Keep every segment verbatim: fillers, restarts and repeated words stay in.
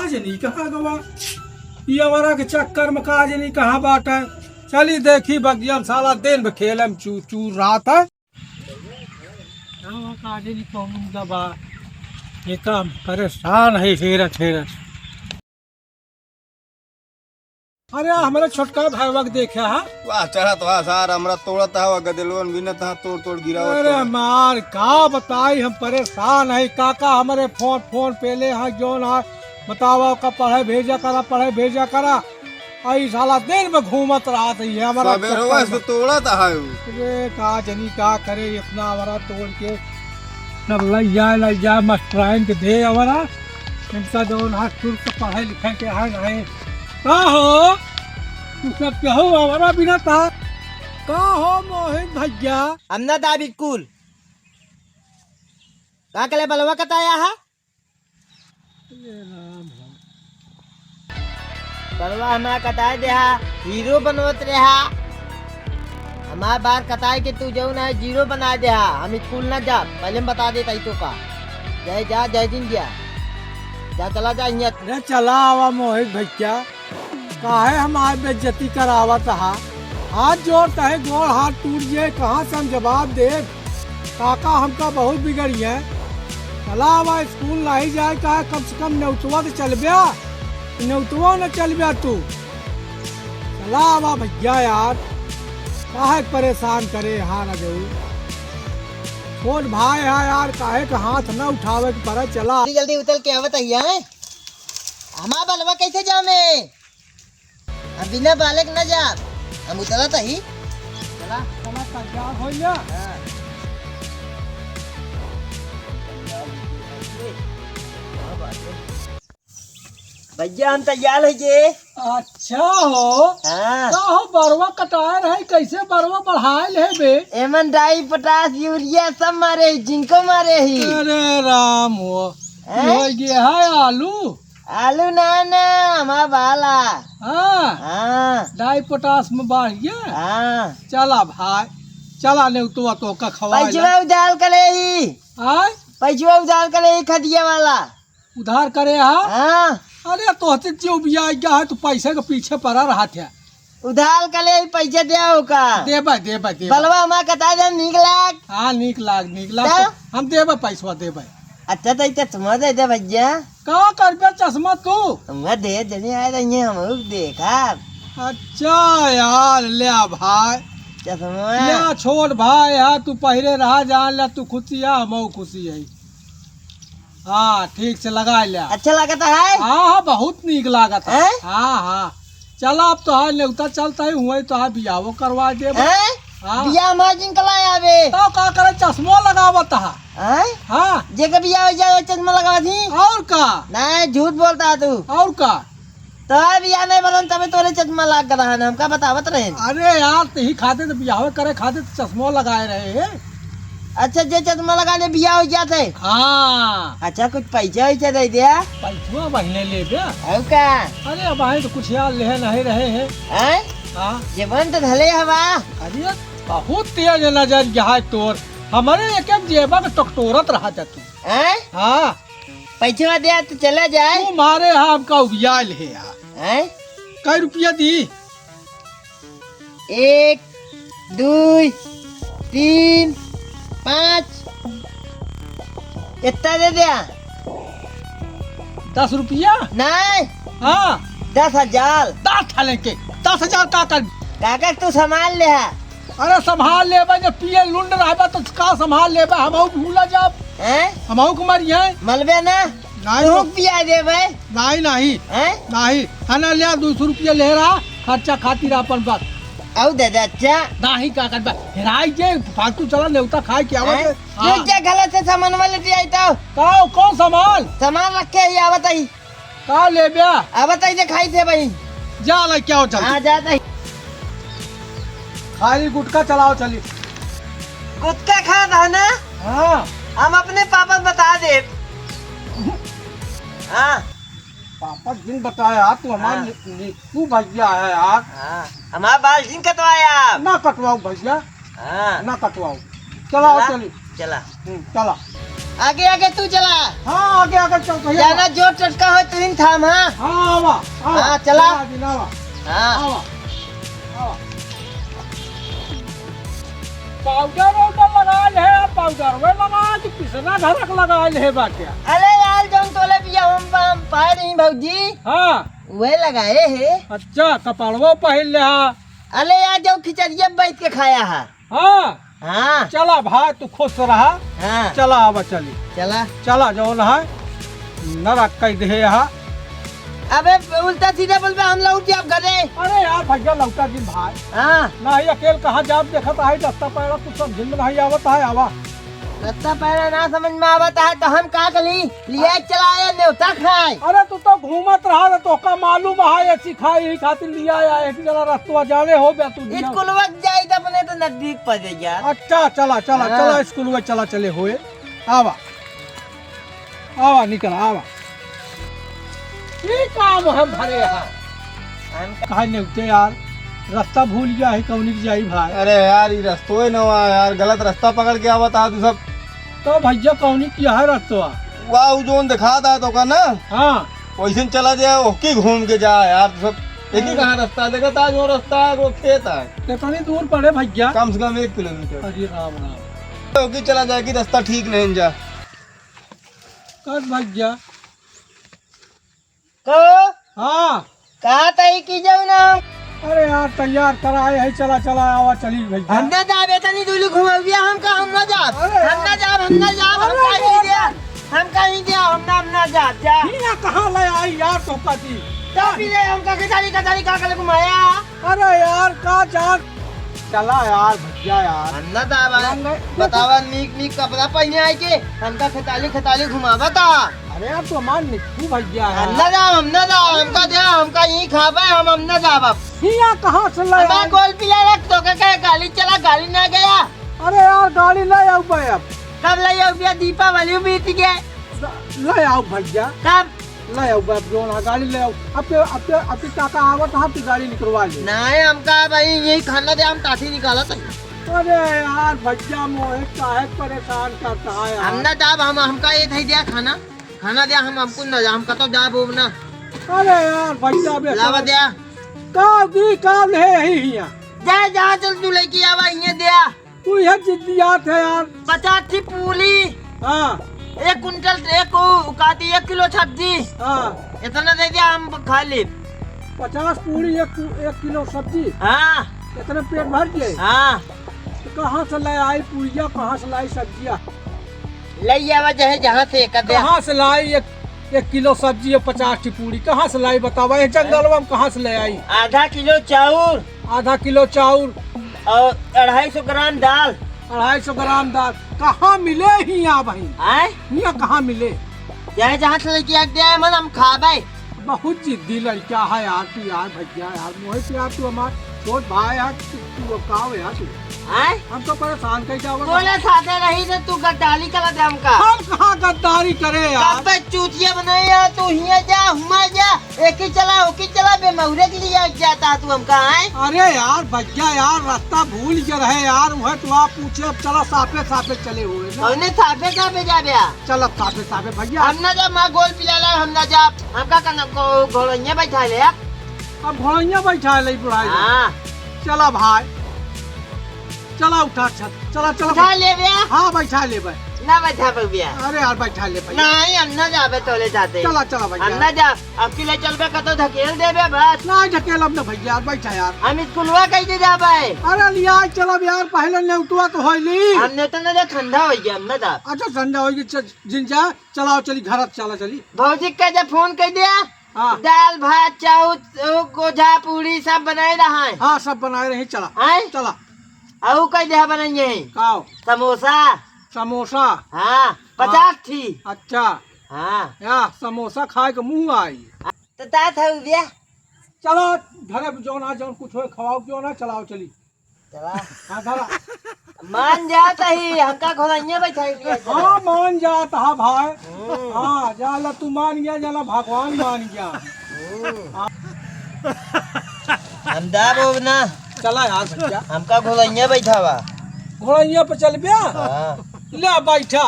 का जनी कहाँ गवा, ये हमरा के चक्कर में का जनी कहाँ बाटे। चली देखी बगिया में साला दिन भर खेले में चू चू रहत है। का जनी कौन गवा, ये काम परेशान है हेरत हेरत। अरे, हमरे छोटका भाईवा के देखे हा। वाह, चढ़त वाह सार, हमरा तोड़त हा, गदेलवन बिनत हा, तोड़ तोड़ गिरावत अरे हा। मार, का बताई, हम परेशान है। काका हमरे फोन, फोन पेले हा, जौन हा, बतावा, ओका पढ़े भेजा करा, पढ़े भेजा करा। आ ई साला दिन में घूमत रहत है, ये हमारा सबेरवा चक्कर से में। तोड़त हा उ। अरे, का जनी का करे, इतना हमारा तोड़ के। सब लइ जाए, लइ जाए, मास्टराइन के दे अवरा। इनका जौन हाथ सुर से पढ़े लिखे के है नहीं। का हो? तू सब केहू अवरा बिना था? का हो मोहित भैया? हम ना दा बिल्कुल। का कले बलवा कताया है? बलवा हमार कटाए देहा, हीरो बनवत रहा। हमार बार कटाए के तू जौन है जीरो बना देहा। हम स्कूल ना जा, पहले हम बता देता ही तो का। जय जा, जय जिन जा। जा, चला जा, हियाँ। अरे चला आवा मोहित भैया, काहे हमार बेइज्जती करावत हा? हाथ जोड़, कहे गोड़ हाथ टूट जाए, कहाँ से हम जवाब देब? काका हमका बहुत बिगड़ी है। चला आवा, स्कूल नहीं जाए का, कम से कम नेउतवा तो चलब्या, नेउतवा न चलब्या तू। चला आवा भैया यार, काहे परेशान करे हार आ जाऊ। छोट भाई है यार, काहे का हाथ न उठावे के पड़ा। चला। जल्दी जल्दी उतल के आवत है, हैं? हमार बलवा कैसे जामे? हम बिना बालक न जा, हम उतरत ही। चला, चला, तैयार हो जा। हाँ। भैया, हम तैयार है जे। अच्छा हो। हाँ। का हो, बरवा कटाए रहे, कैसे बरवा बढ़ाए ले बे? एमन डाई, पोटास, यूरिया सब मारे ही, जिंको मारे ही। अरे राम हो। हैं? हो गया है आलू। आलू ना, ना, हमार बाला। हाँ। हाँ। डाई पोटास में बढ़ गया। हाँ। चला भाई, चला नेउतवा तो का खवाए पैसवा ला। उधार करे ही। आय? पैसवा उधार करे ही खदिया वाला। उधार करे हा? हाँ। अरे तोहते जो भी आ गया है, तू पैसे के पीछे पड़ा रहा था। उधार करे ही, पैसे दे ओका। देबे, देबे, देबे। बलवा हमार कटा दे, नीक लाग। हाँ, नीक लाग, नीक लाग। तो? तो हम देबे, पैसवा देबे। अच्छा, तो ई चश्मा दे दे भैया। का करबे चश्मा तू? हमरा दे देने आए रही हैं, हम लोग देखा। अच्छा यार, ले आ भाई। चश्मा। ले आ, छोट भाई है, तू पहिरे रहा, जान ले, तू खुशी है, हम खुशी है। हाँ, ठीक से लगा ले। अच्छा लगता है? हाँ, हाँ, बहुत नीक लागत है। हैं? हाँ, हाँ। चला, अब तो हाँ, नेउता चलता है, हुआ तो हाँ, बियाहो करवा देबे। हैं? हाँ। बियाह में जिन कला आवे। तो का करे, चश्मो लगावत हा। हैं? हाँ। जेके बियाह हो जाए, चश्मा लगावत ही। और का? नहीं, झूठ बोलता है तू। और का? तो बियाह नहीं बनन, तबे तोरे चश्मा लाग रहा है, हमका बतावत रहे। अरे यार, तही खातिर तो बियाह करे खातिर तो चश्मो लगाए रहे हैं। अच्छा, जे चश्मा लगा ले, बियाह हो जात है। हाँ। अच्छा, कुछ पैसा वैसा दे दे। पैसवा बहिने लेबे। और का? अरे, अब आए तो कुछ यार ले नहीं रहे हैं। हैं? हाँ। जेबन तो धले हवा। अरे, बहुत तेज नजर यहाँ तोर। हमारे एक एक जेबा के टकटोरत रहा था तू। हैं? हाँ। पैसवा दे तो चला जाए। तू मारे हाँ, हमका उबियाल है यार। हैं? कै रुपया दी? एक, दुई, तीन, पाँच। इतना दे दिया। दस रुपया? नहीं। हाँ। दस हजार। दस हजार के? दस हजार का कर? काका, तू संभाल ले है। अरे, संभाल लेबे, जब पिए लुंड रहबे, तो का संभाल लेबे? हमहू भूला जाब। हैं? हमहू के मरिहे। मलबे ना? नहीं तू तो पिया देबे। नहीं, नहीं। हैं? नहीं। है ना, ले, दो सौ रुपया ले रहा, खर्चा खातिर अपन बस। आऊ दे दे, अच्छा। नहीं, का करबे? हेराई जे, फालतू चला, नेउता खाए के आवे हैं? जे। हाँ। रुक जा, गलत से सामान वाले दे आई तो। का, कौन सामान? सामान रखे ही, आवत ही। का लेब्या? अब बताई दे खाई थे भाई। जा ला, क्या हो चल? हाँ, जाता ही। खाली गुटखा चलाओ चली। गुटखा खा रहा ना? हाँ। हम अपने पापा से बता दे। हाँ। पापा जिन बताया, तू हमार हाँ। नि-, निक्कू भैया है यार। हाँ, हमार बाल जिन कटवाया आप। ना कटवाओ भैया। हाँ। ना कटवाओ। चलाओ चला, चली। चला। हम्म, चला। आगे आगे तू चला। हाँ, आगे आगे चल भैया। जाना जो टटका हो तू ही थाम, हाँ। हाँ, आवा, आवा। हाँ, चला। चला, आवा। हाँ। आवा, आवा। पाउडर वाउडर लगाए है, पाउडर वे लगाए कि पिसना धरक लगाए है बा क्या? अरे यार, जौन तोले पिया हम, हम पाए नहीं भौजी। हाँ। वे लगाए है। अच्छा, कपड़वो पहिर ले हा। अरे यार, जौन खिचड़िया बैठ के खाया हा। हाँ। हाँ। चला भाई, तू खुश रहा। हाँ। चला, आवा चली। चला। चला, जौन है, नरक कह दे हा। अबे, उल्टा सीधा बोलबे, हम लौट जाब घरे। अरे यार भैया, लौटा दिन भाई। हाँ। नहीं, अकेल कहाँ जाब, देखत है, रस्ता पैरा कुछ समझ में नहीं आवत है, आवा। रस्ता पैरा ना समझ में आवत है, तो हम का करी? लिया चला आया, नेवता खाए। अरे, तू तो घूमत रहा, तो तोहका मालूम है, ऐसी खाई ही खातिर लिया आया, एक जना रस्तवा जाने हो बे तू दिया। स्कूलवा के जाई तो अपने तो नजदीक पड़ जाई यार। अच्छा, चला, चला, हाँ। चला, स्कूलवा चला, चले होए। आवा। आवा, निकल, आवा। ई काम हम भरे हा। हम कहा नेवते यार, रस्ता भूल गया है, कौनी के जाई भाई? अरे यार, ई रस्तोए नवा यार, गलत रस्ता पकड़ के आवत हा तू सब। तो भैया, कौनी किया है रस्तवा? वाह, उ जोन दिखात हा तोका ना? हाँ। वैसे चला जाए, ओकी घूम के जा यार, तू सब। एक ही हाँ। कहाँ रस्ता देखा था, जो रस्ता है, वो खेत है। कितनी दूर पड़े भैया? कम से कम एक किलोमीटर। अरे राम राम। ओकी चला जाए कि रस्ता ठीक नहीं जा। कब भैया? को? हाँ। कहा तई कि जाऊ ना? अरे यार, तैयार कराए है, चला, चला, आवा, चली भैया। हम ना जाब, इतनी दूरी घुमाविया, हम का, हम ना जाब। अरे हम ना यार। जाब, हम ना जाब, हम अरे कहीं यार। दे, हम कहीं दे, हम ना, हम ना जाब, जा। हिया कहाँ ले आई यार, तोहका दी? जा भी ले, हमका खेसारी, खेसारी का कल घुमाया। अरे यार, का जान? चला यार, भैया यार। हम ना जाब, हम नहीं बतावा, नीक, नीक कपड़ा पहने आए के, हमका खेताली, खेताली घुमावा था। अरे यार, तो हमार निक्कू भैया है। हम ना जाब, हम ना जाब, हमका दे, हमका यहीं खाबे, हम, हम ना जाब अब। हिया कहाँ से ले हमार आई? गोल पिला रख, तोका कहे गाड़ी चला, गाड़ी ना गया। अरे यार, गाड़ी ले आउबे अब। कब ले आउबे? दीपावली बीत गए। ले आउब भैया। कब? ले आउब, अब जोन है, गाड़ी ले आउब। अब के, अब के, अब के काका आवत है, आपकी गाड़ी निकलवा ले। नहीं, हमका भाई यही खाना दे, हम टाठी निकालत है। अरे यार, भैया मोहे काहे परेशान करता है यार? हम ना जाब, हम, हमका ये दे दिया खाना। खाना दिया, हम, हमको ना जा, हमका तो जाब हो ना। अरे यार, भैया बे लावा दिया। का दी, का ले ही हिया? जा, जा, चल तू लेके आवा, ये दिया। तू यह जिद्दियात है यार। पचास की पूली। हाँ। एक कुंटल, एक को उकाती, एक किलो सब्जी। हाँ। इतना दे दिया, हम खा ले। पचास पूरी, एक कु-, एक किलो सब्जी। हाँ। इतने पेट भर गए? हाँ। तो कहाँ से ले आई पूरिया, कहाँ से लाई सब्जिया? ले आवा चाहे जहाँ से, कर दे। कहाँ से लाई एक, एक किलो सब्जी और पचास की पूरी? कहाँ से लाई बतावा? ये जंगलवा में कहाँ से ले आई? आधा किलो चाउर। आधा किलो चाउर। और अढ़ाई सौ ग्राम दाल। अढ़ाई सौ ग्राम दाल। कहाँ मिले हिया भाई? आय? हिया कहाँ मिले? चाहे जहाँ से लेके आ गया है, मन हम खाबे। बहुत जिद्दी लड़का है यार तू यार, भैया यार, मोहित यार, तू हमार छोट भाई यार, तू, तू अब का हो यार तू? आय? हम तो परेशान कई जावत तोले हमार। साथे रही तो तू गद्दारी करा दे हमका। हम कहाँ गद्दारी करे यार? कब चूतिया बनाए यार, तू हिया जा, हुमा जा, एक ही चला, ओकी चला, बे मौरे के लिए जाता तू हमका, आय? अरे यार, भैया यार, रास्ता भूल गए रहे यार, वह तो आप पूछे, अब चला साफे साफे चले हुए ना। कौने साफे साफे जा बे? चल अब साफे साफे भैया। हम ना जा, माँ गोल पिला ला, हम ना जा, हमका कन-, को-, घोड़ैया बैठा ले। अब घोड़ैया बैठा ले बुढ़ाई। हाँ। चला भाई, चला उठा, अच्छा, चला, चला। उठा ले बे। हाँ, बैठा ले बे। ना बैठा बे बे। अरे यार, बैठा ले भाई। नहीं, हम ना जाबे तोले जाते। चला, चला भैया। हम ना जा, अब की ले चलबे कतो धकेल देबे बस। नहीं धकेल, अब ना भैया, यार बैठा यार। हम स्कूलवा कैसे जाबे? अरे लिया चलब यार, पहले नेउतवा तो होई ली। हम नेउता ना जा, ठंडा हो गया, हम ना जा। अच्छा, ठंडा हो गया, चल, जिन जा, चलाओ, चली घर, चला, चली। भौजी के जा फोन कर दिया। हाँ। दाल, भात, चाउर, गोझा, पूरी सब बनाए रहा है। हाँ, सब बनाए रही, चला। आय? चला। अउ कह दे बनाइए। काओ? समोसा। समोसा? हाँ, हाँ। पचास थी। अच्छा। हाँ। या, समोसा खाए के मुँह आई। तो तात है भैया। चलो, घरे जौन आ, जौन कुछ होए, खवाओ जौन आ, चलाओ चली। चला। हाँ, धरा। मान जात ही, हमका घोड़ैया बैठाई दिया, चला। हाँ, मान जात हा भाई। हम्म। हाँ, जाला तू मान गया, जाला भगवान मान गया। हम्म। हाँ। हम दाब हो ना। चला यार भैया। हमका घोड़ैया बैठावा। घोड़ैया पे चल बे? हाँ। ले बैठा।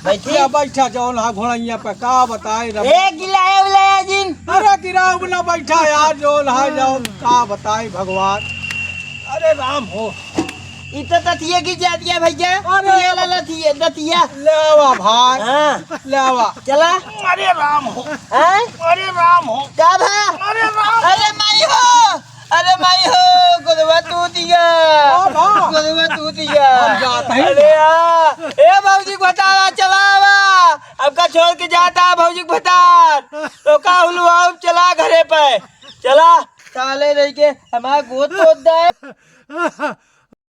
बैठी। या बैठा जौन हा घोड़ैया पे, का बताई रब। ए, गिलाया उलाया जिन। अरे गिराव ना, बैठा यार, जौन हा जाओ, का बताई भगवान। अरे राम हो। इ तो तथिया की जातिया भैया। अरे तू ले ला लथिया, दतिया। ले आवा भाई। हाँ। ले आवा। चला। अरे राम हो। हैं? अरे राम हो। का भा? अरे राम। अरे माई हो। अरे माई हो, गोदवा तू दिया। का भा? गोदवा तू दिया। हम जात हई। अरे आ, ए भौजी भतारा चलावा। हमका छोड़ के जाता भौजी भतार। तो का हुलवाऊ चला घरे पे। चला। साले रह के हमार गोद तो दे।